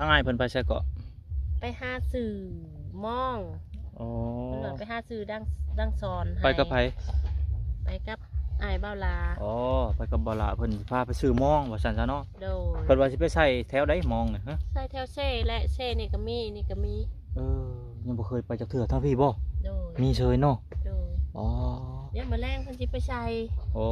ທາງອ້າຍເພິ່ນໄປໃສເກາະ? ໄປຫາຊື້ມອງ. ອໍ ເພິ່ນວ່າໄປຫາຊື້ດັງ ດັງສອນໃຫ້. ໄປກັບໃຜ? ໄປກັບອ້າຍບ່າວຫຼ້າ. ອໍ ໄປກັບບ່າວຫຼ້າ ເພິ່ນພາໄປຊື້ມອງວ່າຊັ້ນຊະເນາະ. ໂດຍ. ເພິ່ນວ່າຊິໄປໃສ່ແຖວໃດມອງນະ? ຮະ? ໃສ່ແຖວເຊແຫຼະ ເຊນີ້ກໍມີ ນີ້ກໍມີ. ເອີ ຍັງບໍ່ເຄີຍໄປຈັກເທື່ອ ທາງພີ້ບໍ່? ໂດຍ. ມີເຊີຍເນາະ. ໂດຍ. ອໍ ດຽວມື້ແລງເພິ່ນຊິໄປໃສ່. ໂອ້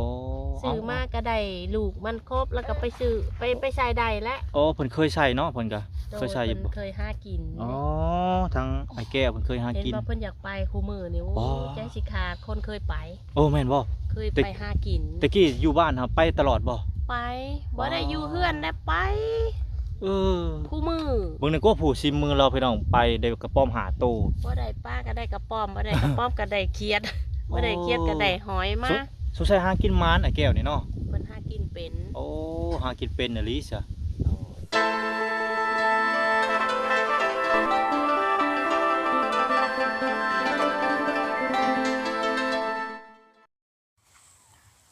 ຊື້ມາກໍໄດ້ລູກມັນຄົບ ແລ້ວກໍໄປຊື້ ໄປ ໄປໃສ່ໄດ້ແຫຼະ. ໂອ້ ເພິ່ນເຄີຍໃສ່ເນາະ ເພິ່ນກໍ ໂດຍ ເຄີຍໃສ່ຢູ່ບໍ່? ເພິ່ນເຄີຍຫາກິນ. ອໍ ທາງອ້າຍແກ້ວເພິ່ນເຄີຍຫາກິນ. ເຫັນວ່າເພິ່ນຢາກໄປຄູ່ມື້ນີ້ ໂອ້ ອໍ ໃຈຊິຂາດ ຄົນເຄີຍໄປ. ໂອ້ ແມ່ນບໍ່? ເຄີຍໄປຫາກິນ. ແຕ່ກີ້ຢູ່ບ້ານຫາໄປຕະຫຼອດບໍ່? ໄປ ບໍ່ໄດ້ຢູ່ເຮືອນແດ່ ໄປ ເອີ ຄູ່ມື້. ເບິ່ງນີ້ກໍຜູ້ຊິມມືລາວ ພີ່ນ້ອງ ໄປໄດ້ກະປອມຫ້າໂຕ. ບໍ່ໄດ້ປາກໍໄດ້ກະປອມ ບໍ່ໄດ້ກະປອມກໍໄດ້ຂຽດ ບໍ່ໄດ້ຂຽດກໍໄດ້ຫອຍມາ. ສົງ ສົງໄສຫາກິນໝານອ້າຍແກ້ວນີ້ເນາະ. ເພິ່ນຫາກິນເປັນ. ໂອ້ ຫາກິນເປັນອີ່ຫຼີຊະ.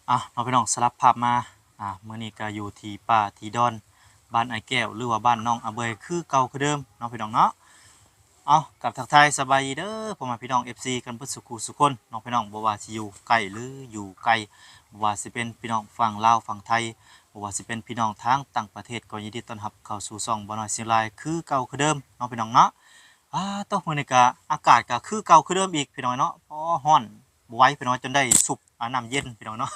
ອ່ະ ເນາະ ພີ່ນ້ອງ ສະຫຼັບພາບມາ ອ່າ ມື້ນີ້ກໍຢູ່ທີ່ປ່າທີ່ດອນ ບ້ານອ້າຍແກ້ວ ຫຼືວ່າບ້ານນ້ອງອາເບຍ ຄືເກົ່າຄືເດີມເນາະ ພີ່ນ້ອງເນາະ. ເອົາ ກັບທັກທາຍສະບາຍດີເດີ ພໍ່ແມ່ພີ່ນ້ອງ ເອັຟຊີ ກັນເບິດສູ່ຄູ່ສູ່ຄົນເນາະ ພີ່ນ້ອງ. ບໍ່ວ່າຊິຢູ່ໃກ້ ຫຼື ຢູ່ໄກ ບໍ່ວ່າຊິເປັນພີ່ນ້ອງຝັ່ງລາວ ຝັ່ງໄທ ບໍ່ວ່າຊິເປັນພີ່ນ້ອງທາງຕ່າງປະເທດ ກໍຍິນດີຕ້ອນຮັບເຂົ້າສູ່ຊ່ອງບ່າວນ້ອຍຊຽງລາຍ ຄືເກົ່າຄືເດີມເນາະ ພີ່ນ້ອງເນາະ. ອ່າ ໂຕ ມື້ນີ້ກະອາກາດກະຄືເກົ່າຄືເດີມອີກ ພີ່ນ້ອງເນາະ. ອໍ ຮ້ອນ ບໍ່ໄຫວ ພີ່ນ້ອງ ຈົນໄດ້ຊຸບ ອາ ນ້ຳເຢັນ ພີ່ນ້ອງເນາະ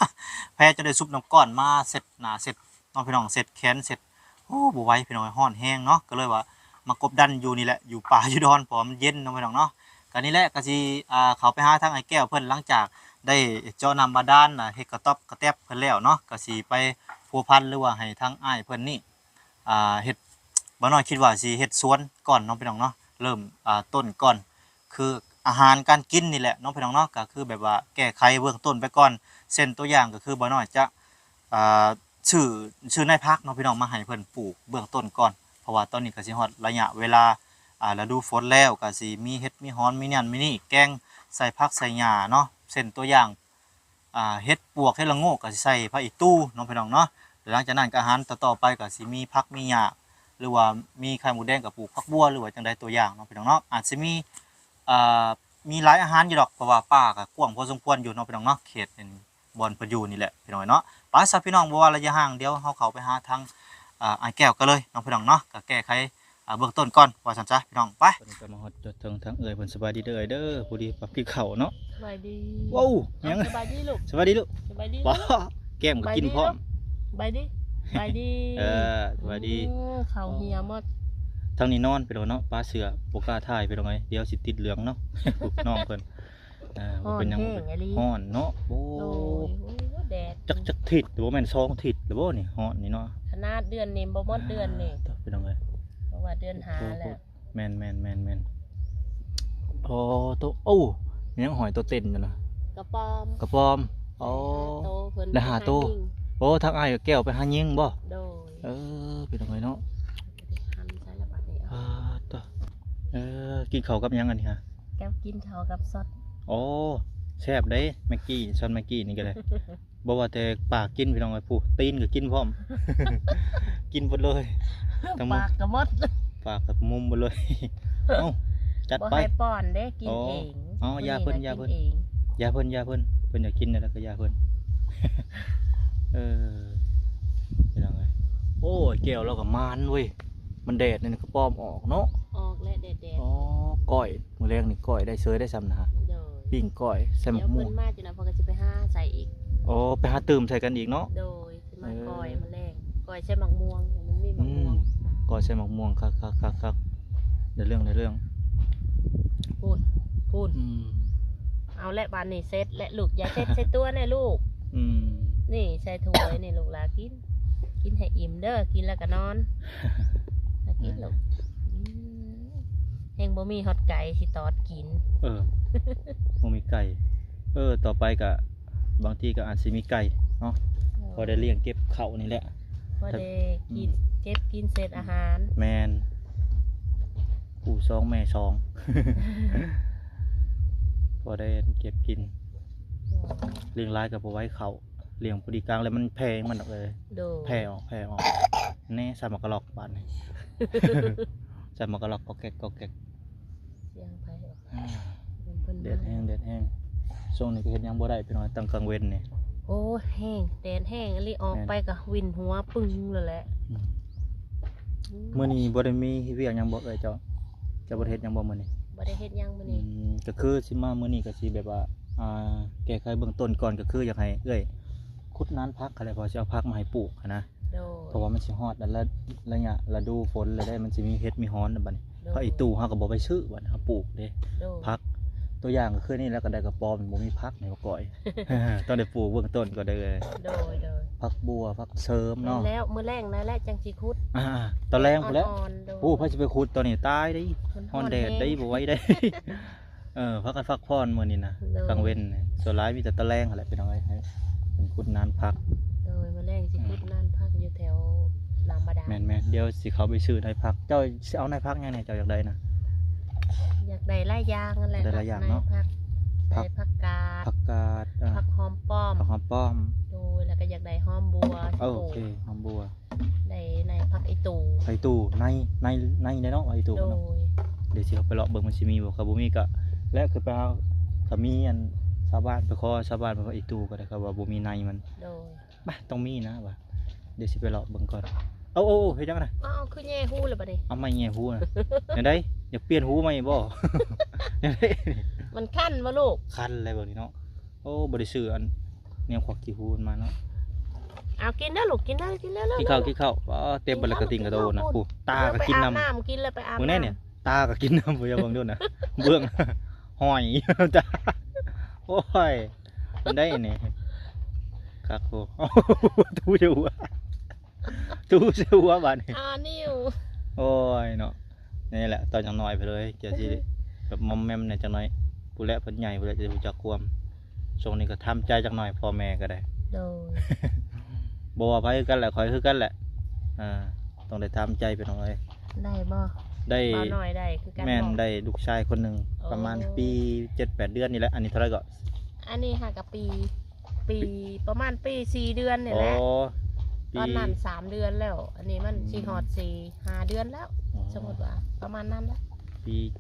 ແພ້ ຈົນໄດ້ຊຸບນ້ຳກ້ອນມາເຊັດໜ້າເຊັດເນາະ ພີ່ນ້ອງ ເຊັດແຂນເຊັດ ໂອ້ ບໍ່ໄຫວ ພີ່ນ້ອງ ຮ້ອນແຮງເນາະ. ກໍເລີຍວ່າມາກົບດັນຢູ່ນີ້ແຫຼະ ຢູ່ປ່າຢູ່ດອນ ເພາະວ່າມັນເຢັນເນາະ ພີ່ນ້ອງເນາະ. ກໍນີ້ແຫຼະ ກໍຊິ ອ່າ ເຂົ້າໄປຫາທາງອ້າຍແກ້ວເພິ່ນ ຫຼັງຈາກໄດ້ເຈາະນ້ຳບາດານ ອ່າ ເຮັດກະຕ໊ອບກະແຕັບເພິ່ນແລ້ວເນາະ ກໍຊິໄປພົວພັນ ຫຼືວ່າໃຫ້ທາງອ້າຍເພິ່ນນີ້ ອ່າ ເຮັດ ບ່າວນ້ອຍຄິດວ່າຊິເຮັດສວນກ່ອນເນາະ ພີ່ນ້ອງເນາະ ເລີ່ມ ອ່າ ຕົ້ນກ່ອນ ຄືອາຫານການກິນນີ້ແຫຼະເນາະ ພີ່ນ້ອງເນາະ. ກໍຄືແບບວ່າແກ້ໄຂເບື້ອງຕົ້ນໄປກ່ອນ ເຊັ່ນ ຕົວຢ່າງກໍຄືບ່າວນ້ອຍຈະ ອ່າ ຊື້ ຊື້ໃນຜັກເນາະ ພີ່ນ້ອງ ມາໃຫ້ເພິ່ນປູກເບື້ອງຕົ້ນກ່ອນ ເພາະວ່າຕອນນີ້ກໍຊິຮອດໄລຍະເວລາ ອ່າ ລະດູຝົນແລ້ວ ກໍຊິມີເຫັດມີຫອນ ມີນັ້ນມີນີ້ ແກງໃສ່ຜັກໃສ່ຫຍ້າເນາະ ເຊັ່ນ ຕົວຢ່າງ ອ່າ ເຫັດປວກ ເຫັດລະໂງກ ກໍຊິໃສ່ຜັກອີ່ຕູເນາະ ພີ່ນ້ອງເນາະ. ແລ້ວຫຼັງຈາກນັ້ນກໍອາຫານຕໍ່ໆໄປກໍຊິມີຜັກມີຫຍ້າ ຫຼືວ່າມີໄຂ່ມົດແດງກໍປູກຜັກບົ່ວ ຫຼືວ່າຈັ່ງໃດ ຕົວຢ່າງເນາະ ພີ່ນ້ອງເນາະ. ອາດຊິມີ ອ່າ ມີຫຼາຍອາຫານຢູ່ດອກ ເພາະວ່າປ່າກໍກວ້າງພໍສົມຄວນຢູ່ເນາະ ພີ່ນ້ອງເນາະ ເຂດ ອັນ ບ່ອນເພິ່ນຢູ່ນີ້ແຫຼະ ພີ່ນ້ອງເນາະ. ໄປຊະ ພີ່ນ້ອງ ບໍ່ວ່າລະຍະຫ່າງ ດຽວເຮົາເຂົ້າໄປຫາທາງ ອ່າ ອ້າຍແກ້ວກັນເລີຍເນາະ ພີ່ນ້ອງເນາະ ກໍແກ້ໄຂ ອ່າ ເບື້ອງຕົ້ນກ່ອນວ່າຊັ້ນຊະ ພີ່ນ້ອງ ໄປ. ຕອນນີ້ກໍມາຮອດຈອດເຖິງທາງເອື້ອຍເພິ່ນ. ສະບາຍດີເດີ ເອື້ອຍເດີ ພໍດີປັບກິນເຂົ້າເນາະ. ສະບາຍດີ. ວ້າວ ຫຍັງ? ສະບາຍດີລູກ ສະບາຍດີລູກ ສະບາຍດີ. ວ້າວ ແກ້ມກໍກິນພ້ອມ. ສະບາຍດີລູກ ສະບາຍດີ. ເອີ ສະບາຍດີ. ໂອ້ ເຂົ້າເຫຍໝົດ. ທາງນີ້ນອນໄປໂລດເນາະ ປາເສື້ອບໍ່ກ້າຖ່າຍ ພີ່ນ້ອງເອີຍ ດຽວຊິຕິດເຫຼືອງເນາະ ລູກນ້ອງເພິ່ນ. ອ່າ ບໍ່ເປັນຫຍັງ ຮ້ອນແຮງອີ່ຫຼີ ຮ້ອນເນາະ. ໂອ້ ໂດຍ ໂອ້ ແດດ ຈັກ ຈັກທິດ ບໍ່ແມ່ນສອງທິດແລ້ວບໍ່ນີ້ ຮ້ອນນີ້ເນາະ. ຂະໜາດເດືອນນີ້ບໍ່ໝົດເດືອນນີ້ ອ່າ ໂທ້ ພີ່ນ້ອງເອີຍ ເພາະວ່າເດືອນຫ້າແລ້ວ. ໂອ້ ໂອ້ ແມ່ນໆໆໆ ໂອ້ ໂຕ ໂອ້ ຍັງຫອຍໂຕເຕັ້ນຢູ່ນະ ກະປອມ ກະປອມ. ອໍ ໄດ້ຫ້າໂຕ ເພິ່ນໄດ້ຫ້າໂຕ. ໂອ້ ທາງອ້າຍແກ້ວໄປຫາຍິງບໍ່? ໂດຍ. ເອີ ພີ່ນ້ອງເອີຍເນາະ ອ່າ ໂຕ ເອີ ກິນເຂົ້າກັບຫຍັງອັນນີ້ຮະ? ກັບ ກິນເຂົ້າກັບຊອດ. ໂອ້ ແຊບເດ້ ແມັກກີ້ ຊອດແມັກກີ້ນີ້ກໍໄດ້. ບໍ່ວ່າແຕ່ປາກກິນ ພີ່ນ້ອງເອີຍ ຜູ້ຕີນກໍກິນພ້ອມ ກິນເບິດເລີຍ ທັງໝົດ ປາກກໍໝົດ ປາກກໍມຸມເບິດເລີຍ. ເອົ້າ ຈັດໄປ ບໍ່ໃຫ້ປ້ອນເດ້ ກິນເອງ. ອໍ ຢ່າເພິ່ນ ຢ່າເພິ່ນ ຢ່າເພິ່ນ ເພິ່ນຢາກກິນແນວໃດກໍຢ່າເພິ່ນ. ເອີ ພີ່ນ້ອງເອີຍ ໂອ້ຍ ແກ້ວລາວກໍໝານເວີຍ ມັນແດດນີ້ກໍປ້ອມອອກເນາະ. ອອກແລ້ວແດດໆ. ອໍ ກ້ອຍ ມື້ແລງນີ້ກ້ອຍໄດ້ເຊີຍໄດ້ຊ້ຳນະ. ໂດຍ. ປີ້ງກ້ອຍໃສ່ໝາກມ່ວງ. ດຽວເພິ່ນມາຈັ່ງໃດເພິ່ນກໍຊິໄປຫາໃສ່ອີກ. ອໍ ໄປຫາຕື່ມໃສ່ກັນອີກເນາະ. ໂດຍ. ຊິມາ ເອີ ກ້ອຍມື້ແລງ ກ້ອຍໃສ່ໝາກມ່ວງ ມັນມີໝາກມ່ວງ. ອືມ ກ້ອຍໃສ່ໝາກມ່ວງ ຄັກໆໆໆ ໄດ້ເລື່ອງ ໄດ້ເລື່ອງ. ພຸ້ນ ພຸ້ນ ອືມ ເອົາແຫຼະ ບາດນີ້ເສັດແຫຼະລູກ. ຢ່າເຊັດໃສ່ຕົວແນ່ລູກ. ອືມ ນີ້ໃສ່ຖ້ວຍນີ້ລູກຫຼ້າກິນ ກິນໃຫ້ອີ່ມເດີ ກິນແລ້ວກໍນອນ. ໃຫ້ກິນ ແມ່ນ ລູກ. ອືມ ແຮງບໍ່ມີຮອດໄກ່ຊິຕອດກິນ. ເອີ ບໍ່ມີໄກ່. ເອີ ຕໍ່ໄປກະ ບາງທີກໍອາດຊິມີໄກ່ເນາະ. ເອີ ພໍໄດ້ລ້ຽງເກັບເຂົ້ານີ້ແຫຼະ ພໍໄດ້ກິນ ອືມ ເກັບກິນເສດອາຫານ. ແມ່ນ ຜູ້ສອງແມ່ສອງ ພໍໄດ້ເກັບກິນ. ໂດຍ. ລ້ຽງຫຼາຍກໍບໍ່ໄຫວເຂົ້າ ລ້ຽງພໍດີກາງແລ້ວມັນແຜ່ມັນອອກເລີຍ. ໂດຍ. ແຜ່ອອກ ແຜ່ອອກ ແນ່ ສາມະກະລອກບາດນີ້. ໃສ່ໝວກກັນນັອກກອກແກກກອກແກກ. ສຽງໃຜອອກ? ອ່າ ເພິ່ນມາ ແດດແຮງ ແດດແຮງ. ຊ່ວງນີ້ກໍເຮັດຫຍັງບໍ່ໄດ້ພີ່ນ້ອງ ຕອນກາງເວັນນີ້. ໂອ້ ແຮງ ແດດແຮງອີ່ຫຼີ ອອກ ແມ່ນ ໄປກໍວິນຫົວປຶ້ງໂລດແຫຼະ. ອືມ ອືມ ມື້ນີ້ບໍ່ໄດ້ມີວຽກຫຍັງບໍ່ເອື້ອຍເຈົ້າ? ເຈົ້າບໍ່ໄດ້ເຮັດຫຍັງບໍ່ມື້ນີ້? ບໍ່ໄດ້ເຮັດຫຍັງມື້ນີ້. ອືມ ກໍຄືຊິມາມື້ນີ້ກໍຊິແບບວ່າ ອ່າ ແກ້ໄຂເບື້ອງຕົ້ນກ່ອນ ກໍຄືຢາກໃຫ້ເອື້ອຍຂຸດນານຜັກຫັ້ນແຫຼະ ເພາະຊິເອົາຜັກມາໃຫ້ປູກຫັ້ນນະ. ໂດຍ ເພາະວ່າມັນຊິຮອດລະ ລະ ລະຍະລະດູຝົນແລ້ວເດ້ ມັນຊິມີເຫັດມີຫອນແລ້ວບັດນີ້. ໂດຍ ຜັກອີ່ຕູເຮົາກໍບໍ່ໄປຊື້ບັດນີ້ ເຮົາປູກເດ້. ໂດຍ ຜັກ ຕົວຢ່າງກໍຄືນີ້ແຫຼະ ກໍໄດ້ກະປອມ ບໍ່ມີຜັກໃຫ້ປະກອຍ ຕ້ອງໄດ້ປູກເບື້ອງຕົ້ນກ່ອນເດີ. ໂດຍ ໂດຍ ຜັກບົ່ວ ຜັກເສີມເນາະ. ແລ້ວມື້ແລງນັ້ນແຫຼະຈັ່ງຊິຂຸດ. ອ່າ ຕອນແລງພຸ້ນແຫຼະ. ອ່ອນໆ ໂດຍ ໂອ້ ໃຜຊິໄປຂຸດຕອນນີ້ ຕາຍເດ້ ມັນຮ້ອນ ຮ້ອນແດດເດ້ ແຮງ ບໍ່ໄຫວເດ້. ເອີ ພາກັນພັກຜ່ອນມື້ນີ້ນະ. ໂດຍ ກາງເວັນນີ້ ສ່ວນຫຼາຍມີແຕ່ຕອນແລງຫັ້ນແຫຼະພີ່ນ້ອງເອີຍ ໃຫ້ເພິ່ນຂຸດນານຜັກ. ໂດຍ ມື້ແລງຊິ ອືມ ຂຸດນານຜັກຢູ່ແຖວນ້ຳບາດານ. ແມ່ນໆ ດຽວຊິເຂົ້າໄປຊື້ໃນຜັກ. ເຈົ້າຊິເອົາໃນຜັກຫຍັງແດ່ ເຈົ້າຢາກໄດ້ນະ? ຢາກໄດ້ຫຼາຍຢ່າງຫັ້ນແຫຼະ. ໄດ້ຫຼາຍຢ່າງເນາະ. ໃນຜັກ ຜັກ ໄດ້ຜັກກາດ ຜັກກາດ ອ່າ ຜັກຫອມປ້ອມ ຜັກຫອມປ້ອມ. ໂດຍ ແລ້ວກໍຢາກໄດ້ຫອມບົ່ວ. ໂອເຄ ຫອມບົ່ວ. ໄດ້ໃນຜັກອີ່ຕູ່ ຜັກອີ່ຕູ່ ໃນ ໃນ ໃນເນາະ ຜັກອີ່ຕູ່. ໂດຍ ເນາະ ດຽວຊິເຂົ້າໄປເລາະເບິ່ງມັນຊິມີບໍ່ ຄັນບໍ່ມີກໍ ແລະ ຄືໄປຫາ ຖ້າມີອັນຊາວບ້ານ ໄປຂໍຊາວບ້ານເພິ່ນວ່າອີ່ຕູ່ກໍໄດ້ ຄັນວ່າບໍ່ມີໃນມັນ. ໂດຍ ມາ ຕ້ອງມີນະວ່າ ດຽວຊິໄປເລາະເບິ່ງກ່ອນ. ເອົາ ເອົາ ເຮັດຫຍັງນະ? ເອົາ ຄືແຍ່ຫູແລ້ວບັດນີ້. ເອົາໄມ້ແຍ່ຫູນະ ແນວໃດ? ຢາກປ່ຽນຫູໃໝ່ບໍ່? ແນວໃດ? ມັນຄັນບໍ່ລູກ? ຄັນແລ້ວບັດນີ້ເນາະ. ໂອ້ ບໍ່ໄດ້ຊື້ອັນແນວຄວັກຂີ້ຫູມັນມາເນາະ. ເອົາກິນເດີລູກ ກິນເດີ ກິນເດີ. ກິນເຂົ້າ ກິນເຂົ້າ. ອໍ ເຕັມບັດລະກະຕິ່ງກະໂຕນະ. ພຸ້ນ ຕາກໍກິນນຳ. ກິນແລ້ວໄປອາບນ້ຳ ເບິ່ງແນ່ນີ້ ຕາກໍກິນນຳ. ບໍ່ຢາກເບິ່ງດູນະ ເບິ່ງ ຫ້ອຍ ຕາ. ໂອ້ຍ ມັນໄດ້ນີ້ ຄັກໂພດ. ໂອ້ ຕູໃສ່ຫົວ ຕູໃສ່ຫົວບາດນີ້. ອ່າ ນິ້ວ. ໂອ້ຍເນາະ. ນີ້ແຫຼະ ຕອນຍັງນ້ອຍໄປເລີຍ ຈະຊິແບບມອມແມມແດ່ຈັກໜ້ອຍ. ຜູ້ແລະເພິ່ນໃຫຍ່ ຜູ້ແລະຈະຮູ້ຈັກຄວາມ. ຊ່ວງນີ້ກໍທຳໃຈຈັກໜ້ອຍ ພໍ່ແມ່ກໍໄດ້. ໂດຍ ບໍ່ວ່າໃຜຄືກັນແຫຼະ ຂ້ອຍຄືກັນແຫຼະ. ອ່າ ຕ້ອງໄດ້ທຳໃຈພີ່ນ້ອງເອີຍ. ໄດ້ບໍ່? ໄດ້ ບ່າວນ້ອຍໄດ້ຄືກັນບໍ່? ແມ່ນ ໄດ້ລູກຊາຍຄົນໜຶ່ງ. ໂອ້ ປະມານປີເຈັດແປດເດືອນນີ້ແຫຼະ. ອັນນີ້ເທົ່າໃດເກາະ? ອັນນີ້ຫາກະປີ ປີ ປະມານປີສີ່ເດືອນນີ້ແຫຼະ. ອໍ ປີ ຕອນນັ້ນສາມເດືອນແລ້ວ ອັນນີ້ມັນ ອືມ ຊິຮອດສີ່ຫ້າເດືອນແລ້ວ. ອໍ ສົມມຸດວ່າປະມານນັ້ນແຫຼະ ປີ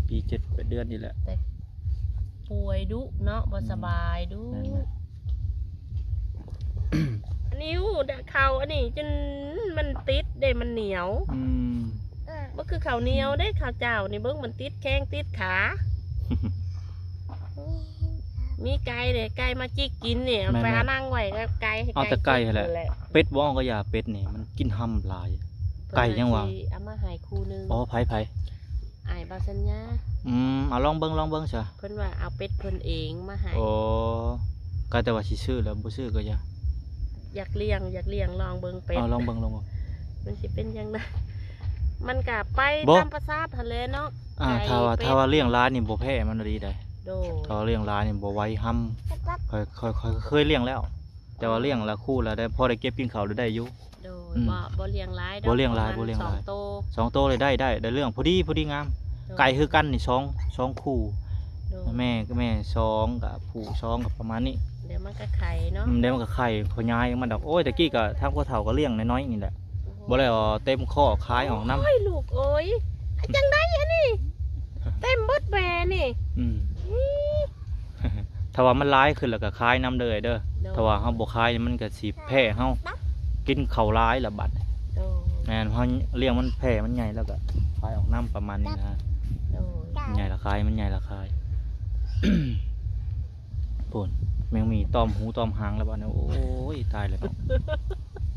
ປີເຈັດແປດເດືອນນີ້ແຫຼະ. ແຕ່ປ່ວຍດຸເນາະ ບໍ່ ອືມ ສະບາຍດຸ. ແມ່ນໆ ອັນນີ້ຫູເຂົ້າອັນນີ້ຈົນມັນຕິດເດ້ ມັນໜຽວ. ອືມ ບໍ່ຄືເຂົ້າໜຽວເດ້ ເຂົ້າເຈົ້ານີ້ເບິ່ງ ມັນຕິດແຂ້ງຕິດຂາ. ມີໄກ່ເດ້ ໄກ່ມາຈິກກິນນີ້ ເອົາໄປ ແມ່ນໆ ຫານັ່ງໄວ້ກັບໄກ່ ເອົາແຕ່ໄກ່ຫັ້ນແຫຼະ. ເປັດບໍ່ ເອົາກະຢ່າ ເປັດນີ້ມັນກິນຮຳຫຼາຍ. ໄກ່ຍັງວ່າ ເພິ່ນວ່າຊິເອົາມາໃຫ້ຄູ່ໜຶ່ງ. ອໍ ໃຜ ໃຜ? ອ້າຍບ່າວສັນຍາ. ອືມ ເອົາລອງເບິ່ງ ລອງເບິ່ງຊະ. ເພິ່ນວ່າເອົາເປັດເພິ່ນເອງມາໃຫ້. ໂອ້ ກະແຕ່ວ່າຊິຊື້ແລ້ວ ບໍ່ຊື້ກະຢ່າ. ຢາກລ້ຽງ ຢາກລ້ຽງ ລອງເບິ່ງເປັດ. ເອົາລອງເບິ່ງ ລອງເບິ່ງ ມັນຊິເປັນຈັ່ງໃດ. ມັນກະໄປ ບໍ່ ຕາມປະສາຫັ້ນແຫຼະເນາະ. ອ່າ ໄກ່ ຖ້າວ່າ ເປັດ ຖ້າວ່າລ້ຽງຫຼາຍນີ້ບໍ່ແພ້ມັນອີ່ຫຼີໃດ. ໂດຍ ຖ້າວ່າລ້ຽງຫຼາຍນີ້ບໍ່ໄຫວ ຮຳ. ຂ້ອຍ ຂ້ອຍ ຂ້ອຍເຄີຍລ້ຽງແລ້ວ ແຕ່ວ່າລ້ຽງລະຄູ່ລະໄດ້ ພໍໄດ້ເກັບກິນເຂົ້າໄດ້ຢູ່. ໂດຍ ອືມ ບໍ່ ບໍ່ລ້ຽງຫຼາຍດອກ ບໍ່ລ້ຽງຫຼາຍ ປະມານ ບໍ່ລ້ຽງຫຼາຍ ສອງໂຕ ສອງໂຕເລີຍ ໄດ້ ໄດ້ ໄດ້ເລື່ອງ ພໍດີ ພໍດີງາມ. ໂດຍ ໄກ່ຄືກັນນີ້ ສອງ ສອງຄູ່. ໂດຍ ແມ່ ແມ່ສອງ ກັບຜູ້ສອງ ກັບປະມານນີ້. ດຽວມັນກໍໄຂ່ເນາະ. ອືມ ດຽວມັນກໍໄຂ່ ຂະຫຍາຍອອກມາດອກ. ໂອ້ຍ ແຕ່ກີ້ກໍທາງພໍ່ເຖົ້າກໍລ້ຽງນ້ອຍໆນີ້ແຫຼະ. ໂອ້ ບໍ່ໄດ້ເອົາເຕັມຄອກຂາຍອອກນຳ. ໂອ້ຍ ລູກເອີຍ ຈັ່ງໃດອັນນີ້ ເຕັມເບິດແບນີ້. ອືມ ຖ້າວ່າມັນຫຼາຍຂຶ້ນແລ້ວກໍຂາຍນຳເດີ ເດີ. ໂດຍ ຖ້າວ່າເຮົາບໍ່ຂາຍມັນກໍຊິແພ້ເຮົາ ກິນເຂົ້າຫຼາຍລະບັດ. ໂດຍ ແມ່ນ ເຮົາລ້ຽງມັນແພ້ມັນໃຫຍ່ແລ້ວກໍຂາຍອອກນຳປະມານນີ້ນະ. ໂດຍ ມັນໃຫຍ່ລະຂາຍ ມັນໃຫຍ່ລະຂາຍ. ພຸ້ນ ແມງໝີ່ຕອມຫູຕອມຫາງລະບັດນີ້. ໂອ້ຍ ຕາຍແລ້ວເນາະ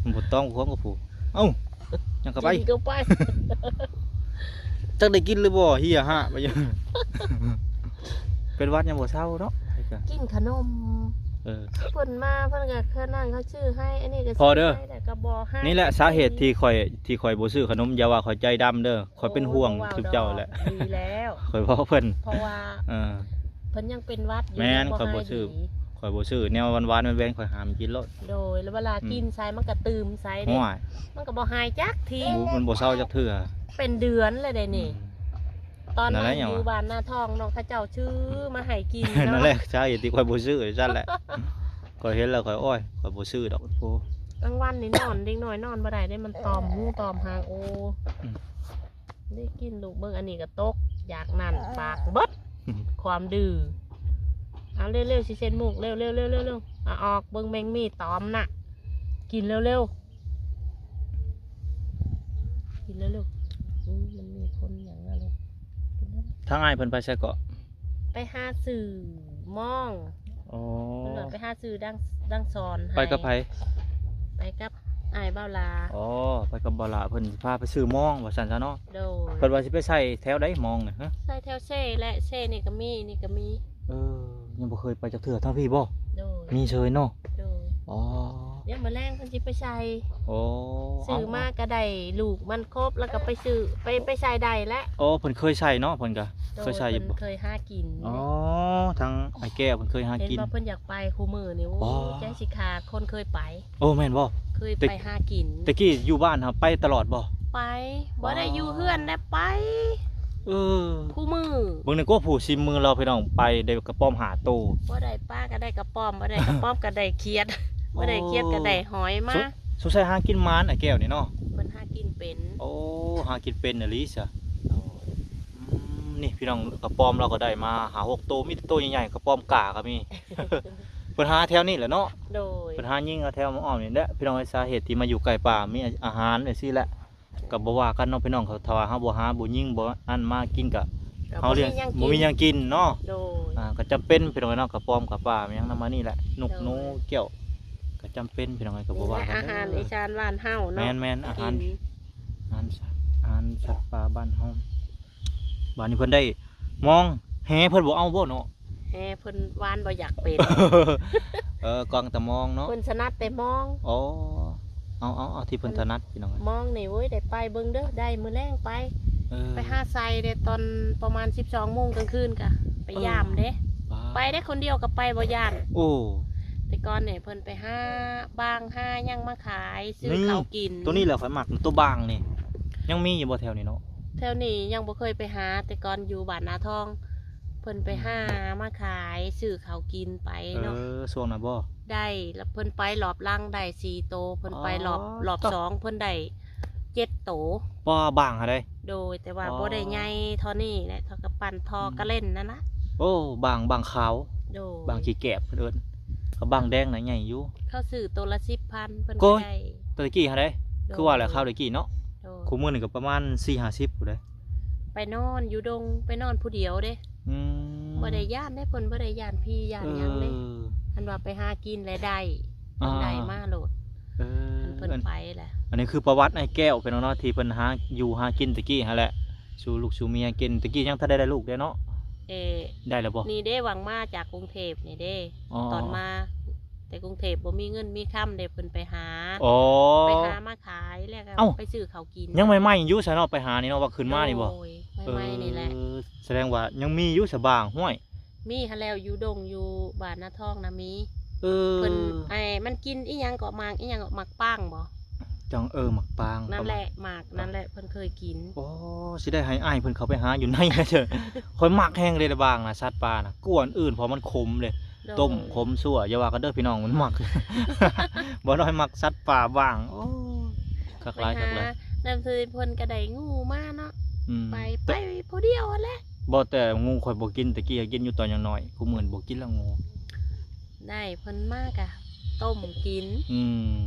ມັນບໍ່ຕ້ອງຄວາມກັບຜູ້. ເອົ້າ ຍັງເຂົ້າໄປ ກິນເຂົ້າໄປ ຈັກໄດ້ກິນຫຼືບໍ່ ເຫຍຫະໄປຢູ່. ເປັນຫວັດຍັງບໍ່ເຊົາເນາະ ກິນຂະໜົມ. ເອີ ເພິ່ນມາເພິ່ນກໍເຄີຍນັ້ນ ເຂົາຊື້ໃຫ້ ອັນນີ້ກໍຊື້ໃຫ້ ແລ້ວກໍບໍ່ໃຫ້. ນີ້ແຫຼະສາເຫດທີ່ຂ້ອຍ ທີ່ຂ້ອຍບໍ່ຊື້ຂະໜົມ. ຢ່າວ່າຂ້ອຍໃຈດຳເດີ ຂ້ອຍເປັນຫ່ວງ ໂອ້ ຊຸມເຈົ້າແຫຼະ ດີແລ້ວ ຂ້ອຍເວົ້າເພິ່ນ ເພາະວ່າ ເອີ ເພິ່ນຍັງເປັນຫວັດຢູ່. ແມ່ນ ຂ້ອຍບໍ່ຊື້ ຂ້ອຍບໍ່ຊື້ແນວຫວານໆ ແວ່ນໆ ຂ້ອຍຫ້າມກິນໂລດ. ໂດຍ ແລ້ວເວລາ ອືມ ກິນໃສ່ມັນກໍຕື່ມໃສ່ເດ້. ໂອ້ຍ ມັນກໍບໍ່ຫາຍຈັກທີ. ໂອ້ ມັນບໍ່ເຊົາຈັກເທື່ອ ເປັນເດືອນແລ້ວເດ້ນີ້. ອືມ ຕອນນັ້ນຢູ່ບ້ານນາທອງເນາະ ເຂົາເຈົ້າຊື້ມາໃຫ້ກິນເນາະ. ນັ້ນແຫຼະສາເຫດທີ່ຂ້ອຍບໍ່ຊື້ຊັ້ນແຫຼະ. ຂ້ອຍເຫັນແລ້ວຂ້ອຍ ໂອ້ຍ ຂ້ອຍບໍ່ຊື້ດອກ. ໂອ້ ກາງວັນນີ້ນອນ ເດັກນ້ອຍນອນບໍ່ໄດ້ເດ້ ມັນຕອມຫູຕອມຫາງ. ໂອ້ ອືມ ໄດ້ກິນລູກເບິ່ງ ອັນນີ້ກໍຕົກ ຢາກນັ້ນ ປາກເບິດ ຄວາມດື້. ເອົາເລັວໆ ຊິເຊັດມຸກ ເລັວໆໆໆ ເອົາອອກເບິ່ງ ແມງມີຕອມນະ ກິນເລັວໆ ກິນເລັວໆ. ອຸ້ຍ ມັນມີຄົນຫຍັງນະລູກ ກິນເລັວໆ. ທາງອ້າຍເພິ່ນໄປໃສເກາະ? ໄປຫາຊື້ມອງ. ອໍ ເພິ່ນວ່າໄປຫາຊື້ດັງ ດັງສອນໃຫ້. ໄປກັບໃຜ? ໄປກັບອ້າຍບ່າວຫຼ້າ. ອໍ ໄປກັບບ່າວຫຼ້າ ເພິ່ນພາໄປຊື້ມອງວ່າຊັ້ນຊະເນາະ. ໂດຍ. ເພິ່ນວ່າຊິໄປໃສ່ແຖວໃດມອງນະ? ຮະ ໃສ່ແຖວເຊແຫຼະ ເຊນີ້ກໍມີ ນີ້ກໍມີ. ເອີ ຍັງບໍ່ເຄີຍໄປຈັກເທື່ອ ທາງພີ້ບໍ່? ໂດຍ. ມີເຊີຍເນາະ. ໂດຍ. ອໍ ດຽວມື້ແລງເພິ່ນຊິໄປໃສ່. ໂອ້ ຊື້ມາກໍໄດ້ລູກມັນຄົບ ແລ້ວກໍໄປຊື້ ໄປ ໄປໃສ່ໄດ້ແຫຼະ. ໂອ້ ເພິ່ນເຄີຍໃສ່ເນາະ ເພິ່ນກໍ ໂດຍ ເຄີຍໃສ່ຢູ່ບໍ່? ເພິ່ນເຄີຍຫາກິນ. ອໍ ທາງອ້າຍແກ້ວເພິ່ນເຄີຍຫາກິນ. ເຫັນວ່າເພິ່ນຢາກໄປຄູ່ມື້ນີ້ ໂອ້ ເຈົ້າຊິຂາດຄົນເຄີຍໄປ. ໂອ້ ແມ່ນບໍ່? ເຄີຍໄປຫາກິນ. ແຕ່ກີ້ຢູ່ບ້ານຫາໄປຕະຫຼອດບໍ່? ໄປ ບໍ່ໄດ້ຢູ່ເຮືອນແລ້ວ ໄປ. ເອີ ຄູ່ມື້. ເບິ່ງໃນກວາຜູ້ຊິມມືລາວ ພີ່ນ້ອງ ໄປໄດ້ກະປອມຫ້າໂຕ. ບໍ່ໄດ້ປາກໍໄດ້ກະປອມ ບໍ່ໄດ້ກະປອມກໍໄດ້ຂຽດ ບໍ່ໄດ້ຂຽດກໍໄດ້ຫອຍມາ. ສົງ ສົງໄສຫາກິນໝານອ້າຍແກ້ວນີ້ເນາະ. ເພິ່ນຫາກິນເປັນ. ໂອ້ ຫາກິນເປັນອີ່ຫຼີຊະ. ໂດຍ. ອືມ ນີ້ພີ່ນ້ອງ ກະປອມລາວກໍໄດ້ມາຫ້າຫົກໂຕ ມີແຕ່ໂຕໃຫຍ່ໆ ກະປອມກ້າກໍມີ. ເພິ່ນຫາແຖວນີ້ແຫຼະເນາະ. ໂດຍ. ເພິ່ນຫາຍິງເອົາແຖວມາອ້ອມນີ້ແຫຼະ ພີ່ນ້ອງເອີຍ. ສາເຫດທີ່ມາຢູ່ໃກ້ປ່າ ມີອາຫານຈັ່ງຊີ້ແຫຼະ ກໍບໍ່ວ່າກັນເນາະພີ່ນ້ອງ. ຖ້າວ່າເຮົາບໍ່ຫາ ບໍ່ຍິງ ບໍ່ອັນມາກິນ ກໍ ກໍ ເຮົາລ້ຽງ ບໍ່ມີຫຍັງກິນ ບໍ່ມີຫຍັງກິນເນາະ. ໂດຍ. ອ່າ ກໍຈຳເປັນພີ່ນ້ອງເອີຍເນາະ ກະປອມກະປາ ມີຫຍັງນຳມານີ້ແຫຼະ ນົກ ໂດຍ ໜູ ແກ້ວ ກໍຈຳເປັນພີ່ນ້ອງເອີຍ ກໍບໍ່ວ່າກັນເດີ. ອາຫານອີສານບ້ານເຮົາເນາະ. ແມ່ນໆ ອາຫານ ອືມ ອາຫານ ອາຫານສັດປ່າບ້ານເຮົາ. ບາດນີ້ເພິ່ນໄດ້ມອງ ແຫເພິ່ນບໍ່ເອົາບໍ່ເນາະ? ແຫເພິ່ນຫວ່ານບໍ່ຢາກເປັນ. ເອີ ກວາງແຕ່ມອງເນາະ. ເພິ່ນຖະໜັດແຕ່ມອງ. ໂອ້ ເອົາ ເອົາ ເອົາທີ່ເພິ່ນຖະໜັດພີ່ນ້ອງ. ມອງນີ້ ໂອ້ຍ ໄດ້ໄປເບິ່ງເດີ ໄດ້ມື້ແລງໄປ. ເອີ ໄປຫາໃສ່ເດ້ ຕອນປະມານສິບສອງໂມງກາງຄືນກະໄປ ເອີ ຢາມເດ້. ປາ ໄປໄດ້ຄົນດຽວກໍໄປ ບໍ່ຢ້ານ. ໂອ້ ແຕ່ກ່ອນນີ້ເພິ່ນໄປຫາບາງຫາຫຍັງມາຂາຍ ຊື້ເຂົ້າກິນ. ໂຕນີ້ແຫຼະຂ້ອຍມັກ ໂຕບາງນີ້. ຍັງມີຢູ່ບໍ່ແຖວນີ້ເນາະ? ແຖວນີ້ຍັງບໍ່ເຄີຍໄປຫາ ແຕ່ກ່ອນຢູ່ບ້ານນາທອງ ເພິ່ນໄປຫາ ອືມ ມາຂາຍ ຊື້ເຂົ້າກິນໄປເນາະ. ເອີ ຊ່ວງນັ້ນບໍ່? ໄດ້ ແລ້ວເພິ່ນໄປລອບຫຼັງໄດ້ສີ່ໂຕ ເພິ່ນໄປລອບ ອໍ ລອບສອງເພິ່ນໄດ້ເຈັດໂຕ. ປາ ບາງຫັ້ນໃດ໋. ໂດຍ ແຕ່ວ່າ ອໍ ບໍ່ໄດ້ໃຫຍ່ທໍ່ນີ້ແຫຼະ ທໍ່ກະປັ່ນທໍ່ ອືມ ກະເລັນນັ້ນນະ. ໂອ້ ບາງ ບາງຂາວ. ໂດຍ. ບາງຂີ້ແກບເພິ່ນເອີ້ນ ກະບາງແດງນະໃຫຍ່ຢູ່. ເຂົາຊື້ໂຕລະສິບພັນ ເພິ່ນກໍໄດ້ ແຕ່ກີ້ຫັ້ນໃດ໋. ໂດຍ. ຄືວ່າແຫຼະ ຄາວແຕ່ກີ້ເນາະ. ໂດຍ. ຄູ່ມື້ນີ້ກໍປະມານສີ່ຫ້າສິບພຸ້ນໃດ໋. ໄປນອນຢູ່ດົງ ໄປນອນຜູ້ດຽວເດ້. ອືມ ບໍ່ໄດ້ຢ້ານເດ້ ເພິ່ນບໍ່ໄດ້ຢ້ານຜີຢ້ານຫຍັງເດ້. ເອີ ຄັນວ່າໄປຫາກິນແລ້ວໄດ້ ອ່າ ໄດ້ມາໂລດ. ເອີ ຄັນເພິ່ນໄປແຫຼະ. ອັນນີ້ຄືປະຫວັດອ້າຍແກ້ວເພິ່ນເນາະ ທີ່ເພິ່ນຫາຢູ່ຫາກິນແຕ່ກີ້ຫັ້ນແຫຼະ ສູ່ລູກສູ່ເມຍກິນ. ແຕ່ກີ້ຍັງທັນໄດ້ໄດ້ລູກເດ້ເນາະ. ເອີ ໄດ້ແລ້ວບໍ່? ນີ້ເດ້ ຫວັງມາຈາກກຸງເທບນີ້ເດ້. ອໍ ຕອນມາແຕ່ກຸງເທບບໍ່ມີເງິນມີຄຳເດ້ ເພິ່ນໄປຫາ. ອໍ ໄປຫາມາຂາຍ ແລ້ວກໍ ເອົ້າ ໄປຊື້ເຂົ້າກິນ. ຍັງໃໝ່ໆຢູ່ຊະເນາະ ໄປຫານີ້ເນາະ ວ່າຂຶ້ນມານີ້ບໍ່? ໂດຍ ໃໝ່ໆນີ້ແຫຼະ. ເອີ ສະແດງວ່າຍັງມີຢູ່ຊະບາງ. ຫ້ວຍ ມີຫັ້ນແລ້ວ ຢູ່ດົງຢູ່ບ້ານນາທອງນະມີ. ເອີ ເພິ່ນ ໄອ້ ມັນກິນອີ່ຫຍັງກໍໝາກ ອີ່ຫຍັງກໍໝາກປາງບໍ່? ຈັ່ງ ເອີ ໝາກປາງ ນັ້ນແຫຼະ ໝາກນັ້ນແຫຼະ ເພິ່ນເຄີຍກິນ. ໂອ້ ຊິໄດ້ໃຫ້ອ້າຍເພິ່ນເຂົ້າໄປຫາຢູ່ໃນເດີ ຂ້ອຍມັກແຮງເດ້ບາງນະ ສັດປ່ານະ ກວ່າອັນອື່ນ ເພາະມັນຂົມເດ້. ໂດຍ. ຕົ້ມຂົມຊົ່ວ ຢ່າວ່າກັນເດີພີ່ນ້ອງ ມັນມັກ ບ່າວນ້ອຍມັກສັດປ່າບາງ. ໂອ້ຍ ຄັກຫຼາຍ ຄັກຫຼາຍ. ນຳເພິ່ນກໍໄດ້ງູມາເນາະ. ອືມ ໄປ ໄປຜູ້ດຽວຫັ້ນແຫຼະ. ບໍ່ ແຕ່ງູຂ້ອຍບໍ່ກິນ ແຕ່ກີ້ກິນຢູ່ຕອນຍັງນ້ອຍ ຄູ່ມື້ບໍ່ກິນແລ້ວງູ. ໄດ້ເພິ່ນມາກະຕົ້ມກິນ. ອືມ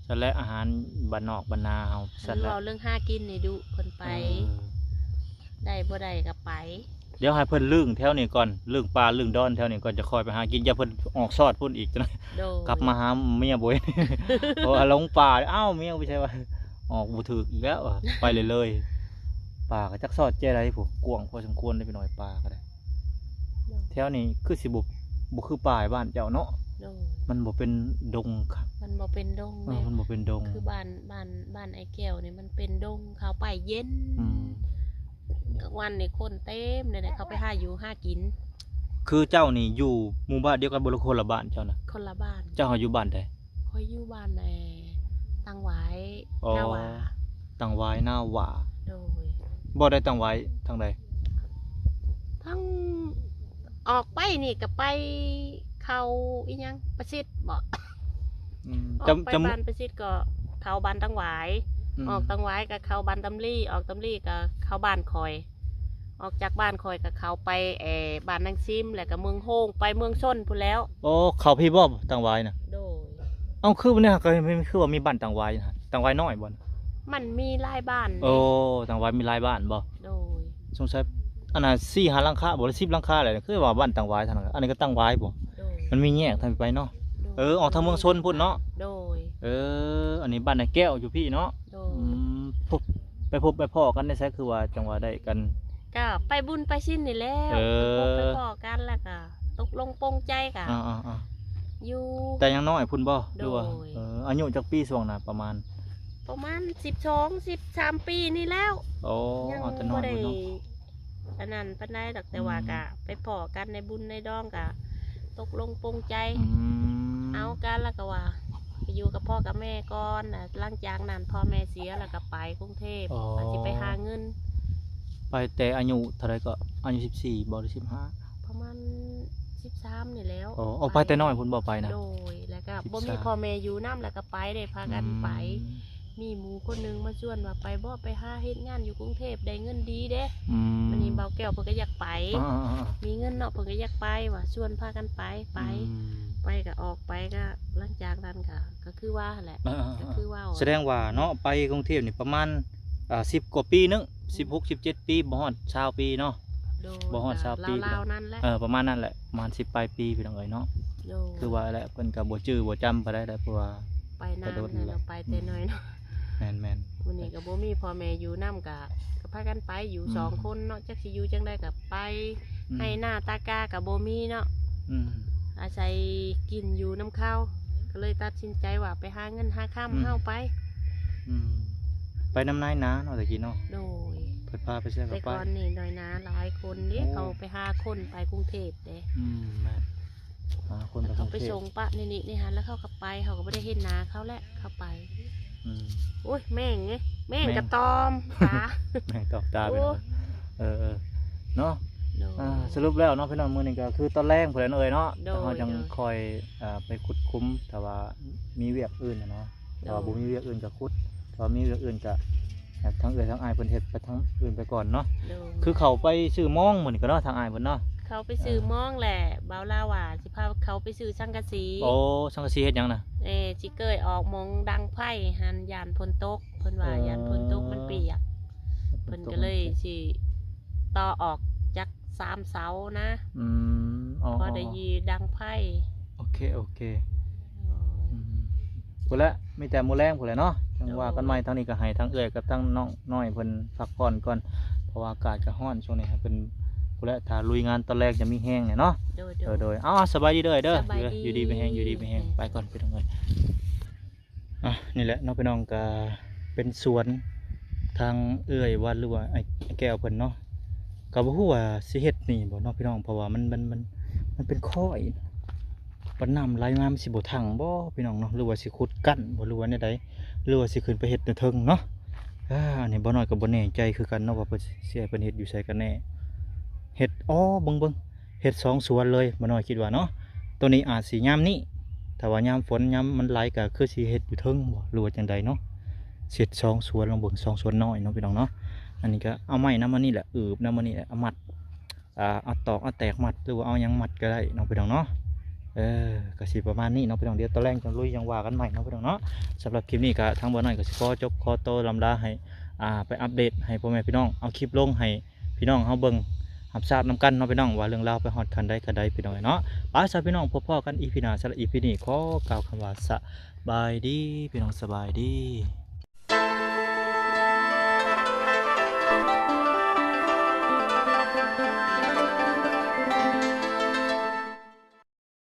ຊັ້ນແຫຼະ ອາຫານບ້ານນອກບ້ານນາເຮົາ ຊັ້ນແຫຼະ. ເວົ້າເລື່ອງຫາກິນນີ້ດຸ ເພິ່ນໄປ ເອີ ໄດ້ບໍ່ໄດ້ກໍໄປ. ດຽວໃຫ້ເພິ່ນລຶ້ງແຖວນີ້ກ່ອນ ລຶ້ງປ່າລຶ້ງດອນແຖວນີ້ກ່ອນ ຈະຄ່ອຍໄປຫາກິນ. ຢ່າເພິ່ນອອກຊອດພຸ້ນອີກ ໂດຍ ກັບມາຫາເມຍບໍ່ເຫັນ ເພາະວ່າຫຼົງປ່າ ອ້າວ ເມຍໄປໃສວະ ອອກບໍ່ຖືກອີກແລ້ວ ໄປເລື້ອຍໆ. ປ່າກໍຈັກຊອດແຈໃດພຸ້ນ ກວ້າງພໍສົມຄວນເດ້ ພີ່ນ້ອງ ປ່າກໍໄດ້. ໂດຍ. ແຖວນີ້ຄືຊິບໍ່ ບໍ່ຄືປ່າບ້ານເຈົ້າເນາະ. ໂດຍ. ມັນບໍ່ເປັນດົງ ມັນບໍ່ເປັນດົງ. ເອີ ແມ່ນ ມັນບໍ່ເປັນດົງ ຄືບ້ານ ບ້ານ ບ້ານອ້າຍແກ້ວນີ້ມັນເປັນດົງ ເຂົ້າໄປເຢັນ. ອືມ ກາງວັນນີ້ຄົນເຕັມເລີຍ ເຂົາໄປຫາຢູ່ຫາກິນ. ຄືເຈົ້ານີ້ຢູ່ໝູ່ບ້ານດຽວກັນບໍ່ ຫຼືຄົນລະບ້ານເຈົ້ານະ? ຄົນລະບ້ານ. ເຈົ້າຢູ່ບ້ານໃດ? ຂ້ອຍຢູ່ບ້ານໃນ ຕັງຫວາຍ ອໍ ນາຫວາ. ຕັງຫວາຍ ນາຫວາ. ໂດຍ. ບໍ່ໄດ້ ຕັງຫວາຍທາງໃດ? ທາງອອກໄປນີ້ກໍໄປເຂົ້າອີ່ຫຍັງ ປະສິດບໍ? ອືມ ອອກໄປ ຈຳ ຈຳ ບ້ານປະສິດກໍເຂົ້າບ້ານຕັງຫວາຍ ອືມ ອອກຕັງຫວາຍກໍເຂົ້າບ້ານຕຳລີ ອອກຕຳລີກໍເຂົ້າບ້ານຂ້ອຍ ອອກຈາກບ້ານຂ້ອຍກໍເຂົ້າໄປ ເອີ ບ້ານນາງຊິມ ແລ້ວກໍເມືອງໂຮງ ໄປເມືອງຊົນພຸ້ນແລ້ວ. ໂອ້ ເຂົ້າພີ້ບໍ່ ຕັງຫວາຍນະ? ໂດຍ. ເອົ້າ ຄືນີ້ກໍຄືວ່າມີບ້ານຕັງຫວາຍນະ ຕັງຫວາຍນ້ອຍບໍ່? ມັນມີຫຼາຍບ້ານເດ້. ໂອ້ ຕັງຫວາຍມີຫຼາຍບ້ານບໍ່? ໂດຍ. ສົງໄສອັນນ່າ ສີ່ຫ້າຫຼັງຄາບໍ່ ຫຼື ສິບຫຼັງຄາແຫຼະ ຄືວ່າບ້ານຕັງຫວາຍທາງນັ້ນ ອັນນີ້ກໍຕັງຫວາຍບໍ່? ໂດຍ. ມັນມີແຍກທາງໄປເນາະ. ໂດຍ. ເອີ ອອກທາງເມືອງຊົນພຸ້ນເນາະ. ໂດຍ. ເອີ ອັນນີ້ບ້ານນາແກ້ວຢູ່ພີ້ເນາະ. ໂດຍ. ອືມ ພົບ ໄປພົບໄປພໍ້ກັນໃນໃສ ຄືວ່າຈັ່ງວ່າໄດ້ກັນ? ກໍໄປບຸນໄປສິນນີ້ແຫຼະ. ເອີ ໄປພົບໄປພໍ້ກັນ ແລ້ວກໍຕົກລົງປົງໃຈກໍ ອ່າໆໆ ຢູ່ ແຕ່ຍັງນ້ອຍພຸ້ນບໍ່? ໂດຍ. ຫຼືວ່າ ເອີ ອາຍຸຈັກປີຊ່ວງນັ້ນປະມານ? ປະມານສິບສອງ ສິບສາມປີນີ້ແລ້ວ. ໂອ້ ຍັງ ເອົາແຕ່ນ້ອຍພຸ້ນເນາະ. ບໍ່ໄດ້ອັນນັ້ນປານໃດດອກ ແຕ່ວ່າ ອືມ ກະໄປພໍ້ກັນໃນບຸນໃນດອງ ກະຕົກລົງປົງໃຈ ອືມ ເອົາກັນ ແລ້ວກໍວ່າໄປຢູ່ກັບພໍ່ກັບແມ່ກ່ອນ ແລ້ວຫຼັງຈາກນັ້ນພໍ່ແມ່ເສຍ ແລ້ວກໍໄປກຸງເທບ ອໍ ວ່າຊິໄປຫາເງິນ. ໄປແຕ່ອາຍຸເທົ່າໃດກໍ? ອາຍຸສິບສີ່ບໍ່ ຫຼື ສິບຫ້າ? ປະມານສິບສາມນີ້ແລ້ວ. ອໍ ອອກໄປແຕ່ນ້ອຍພຸ້ນບໍ່ໄປນະ? ໂດຍ. ແລ້ວກໍ ສິບສາມ ບໍ່ມີພໍ່ແມ່ຢູ່ນຳ ແລ້ວກໍໄປເດ້ ພາກັນໄປ ອືມ ມີໝູ່ຄົນໜຶ່ງມາຊວນວ່າ ໄປບໍ່ ໄປຫາເຮັດງານຢູ່ກຸງເທບໄດ້ເງິນດີເດ້. ອືມ ບັດນີ້ບ່າວແກ້ວເພິ່ນກໍຢາກໄປ ອ່າໆໆ ມີເງິນເນາະ ເພິ່ນກໍຢາກໄປວ່າ ຊວນພາກັນໄປ ໄປ ອືມ ໄປກໍອອກໄປ ກໍຫຼັງຈາກນັ້ນກໍ ກໍຄືວ່າຫັ້ນແຫຼະ ອ່າໆໆ ກໍຄືວ່າ ສະແດງວ່າເນາະ ໄປກຸງເທບນີ້ປະມານ ອ່າ ສິບກວ່າປີໜຶ່ງ ອືມ ສິບຫົກ ສິບເຈັດປີ ບໍ່ຮອດຊາວປີເນາະ. ໂດຍ. ບໍ່ຮອດຊາວປີ ລາວໆນັ້ນແຫຼະ. ເອີ ປະມານນັ້ນແຫຼະ ປະມານສິບປາຍປີ ພີ່ນ້ອງເອີຍເນາະ. ໂດຍ. ຄືວ່າແຫຼະ ເພິ່ນກໍບໍ່ຈື່ບໍ່ຈຳປານໃດແຫຼະ ເພາະວ່າ ໄປນານແລ້ວເນາະ ໄປແຕ່ນ້ອຍເນາະ. ອືມ ແມ່ນໆ. ມື້ນີ້ກໍບໍ່ມີພໍ່ແມ່ຢູ່ນຳ ກໍ ກໍພາກັນໄປຢູ່ ອືມ ສອງຄົນເນາະ ຈັກຊິຢູ່ຈັ່ງໃດກໍໄປ ອືມ ໄຮ່ນາຕາກາກໍບໍ່ມີເນາະ. ອືມ ອາໄສກິນຢູ່ນຳເຂົາ ກໍເລີຍຕັດສິນໃຈວ່າໄປຫາເງິນຫາຄຳ ອືມ ເຮົາໄປ. ອືມ ໄປນຳນາຍໜາເນາະ ແຕ່ກີ້ເນາະ. ໂດຍ. ເພິ່ນພາໄປໃສກໍໄປ. ແຕ່ກ່ອນນີ້ນາຍໜາຫຼາຍຄົນເດ້ ໂອ້ ເຂົາໄປຫາຄົນໄປກຸງເທບເດ້. ອືມ ແມ່ນ ຫາຄົນໄປກຸງເທບ ເຂົາໄປສົ່ງປະໃນນີ້ໃນຫັ້ນ ແລ້ວເຂົາກໍໄປ ເຮົາກໍບໍ່ໄດ້ເຫັນໜ້າເຂົາແຫຼະ ເຂົາໄປ. ອືມ ໂອ້ຍ ແມງເດ້ ແມງ ແມງກະຕອມຕາ ແມງຕອມຕາ ໂອ້ ພີ່ນ້ອງ. ເອີໆ ເນາະ. ໂດຍ. ອ່າ ສະຫຼຸບແລ້ວເນາະ ພີ່ນ້ອງ ມື້ນີ້ກໍຄືຕອນແລງພຸ້ນແຫຼະເນາະເອີຍເນາະ. ໂດຍ. ແຕ່ເຮົາຈັ່ງ ໂດຍ ຄ່ອຍ ອ່າ ໄປຂຸດຂຸມ ຖ້າວ່າມີວຽກອື່ນນະເນາະ. ໂດຍ. ຖ້າວ່າບໍ່ມີວຽກອື່ນກໍຂຸດ ຖ້າວ່າມີວຽກອື່ນກໍໃຫ້ທາງເອື້ອຍທາງອ້າຍເພິ່ນເຮັດໄປທາງອື່ນໄປກ່ອນເນາະ. ໂດຍ. ຄືເຂົ້າໄປຊື້ມອງມື້ນີ້ກໍເນາະ ທາງອ້າຍເພິ່ນເນາະ. ເຂົ້າໄປຊື້ ອ່າ ມອງແຫຼະ ບ່າວລາວວ່າຊິພາເຂົາໄປຊື້ສັງກະສີ. ໂອ້ ສັງກະສີເຮັດຫຍັງນະ? ເອີ ຊິເກີຍອອກໝອງດັງໄຟຫັ້ນ ຢ້ານຝົນຕົກ ເພິ່ນວ່າ ອໍ ຢ້ານຝົນຕົກມັນປຽກ ເພິ່ນກໍເລີຍຊິຕໍ່ອອກຈັກສາມເສົານະ. ອືມ ອໍ ພໍໄດ້ ອໍ ຢີດັງໄຟ. ໂອເຄ ໂອເຄ. ໂດຍ. ອືມ ພຸ້ນແຫຼະ ມີແຕ່ມື້ແລງພຸ້ນແຫຼະເນາະ ຈັ່ງວ່າກັນໃໝ່. ໂດຍ. ທາງນີ້ກໍໃຫ້ທາງເອື້ອຍກັບທາງນ້ອງນ້ອຍເພິ່ນພັກຜ່ອນກ່ອນ ເພາະວ່າອາກາດກໍຮ້ອນຊ່ວງນີ້ ໃຫ້ເພິ່ນ ພຸ້ນແຫຼະ ຖ້າລຸຍງານຕອນແລກຈະມີແຮງແດ່ເນາະ. ໂດຍ ໂດຍ. ເອີ ໂດຍ. ເອົາ ສະບາຍດີເດີ ເອີ ເດີ ສະບາຍດີ ຢູ່ດີມີແຮງ ຢູ່ດີມີແຮງ. ໄປກ່ອນ ໄປທຳງານ. ອ່ະ ນີ້ແຫຼະເນາະ ພີ່ນ້ອງ ກໍເປັນສວນທາງເອື້ອຍວັດ ຫຼືວ່າອ້າຍ ອ້າຍແກ້ວເພິ່ນເນາະ. ກໍບໍ່ຮູ້ວ່າຊິເຮັດນີ້ບໍ່ເນາະ ພີ່ນ້ອງ ເພາະວ່າມັນ ມັນ ມັນ ມັນເປັນຄ້ອຍ ບັດນ້ຳໄຫຼມາມັນຊິບໍ່ທັງບໍ່ ພີ່ນ້ອງເນາະ ຫຼືວ່າຊິຂຸດກັ້ນບໍ່ ຫຼືວ່າແນວໃດ ຫຼືວ່າຊິຂຶ້ນໄປເຮັດຢູ່ເທິງເນາະ. ອ່າ ອັນນີ້ບ່າວນ້ອຍກໍບໍ່ແນ່ໃຈຄືກັນເນາະ ວ່າເພິ່ນຊິໃຫ້ເພິ່ນເຮັດຢູ່ໃສກັນແນ່. ເຮັດ ອໍ ເບິ່ງ ເບິ່ງ ເຮັດສອງສວນເລີຍ ບ່າວນ້ອຍຄິດວ່າເນາະ. ໂຕນີ້ອາດຊິຍາມນີ້ ຖ້າວ່າຍາມຝົນຍາມມັນໄຫຼກໍຄືຊິເຮັດຢູ່ເທິງບໍ່ ຫຼືວ່າຈັ່ງໃດເນາະ. ເຮັດສອງສວນ ລອງເບິ່ງ ສອງສວນນ້ອຍເນາະ ພີ່ນ້ອງເນາະ. ອັນນີ້ກໍເອົາໄມ້ນຳອັນນີ້ແຫຼະ ອືບນຳອັນນີ້ແຫຼະ ເອົາມັດ ອ່າ ເອົາຕອກເອົາແຕກມັດ ຫຼືວ່າເອົາຫຍັງມັດກໍໄດ້ເນາະ ພີ່ນ້ອງເນາະ. ເອີ ກໍຊິປະມານນີ້ເນາະ ພີ່ນ້ອງ ດຽວຕອນແລງຈັ່ງລຸຍ ຈັ່ງວ່າກັນໃໝ່ເນາະ ພີ່ນ້ອງເນາະ. ສຳລັບຄລິບນີ້ກໍທາງບ່າວນ້ອຍກໍຊິຂໍຈົບ ຂໍໂຕລ່ຳລາ ໃຫ້ ອ່າ ໄປອັບເດດໃຫ້ພໍ່ແມ່ພີ່ນ້ອງ ເອົາຄລິບລົງໃຫ້ ພີ່ນ້ອງເຮົາເບິ່ງຮັບຊາບນຳກັນເນາະ ພີ່ນ້ອງ ວ່າເລື່ອງລາວໄປຮອດຂັ້ນໃດຂັ້ນໃດ ພີ່ນ້ອງເອີຍເນາະ. ໄປຊະ ພີ່ນ້ອງ ພົບພໍ້ກັນອີພີໜ້າ. ສຳລັບອີພີນີ້ຂໍກ່າວຄຳວ່າສະບາຍດີ ພີ່ນ້ອງ ສະບາຍດີ.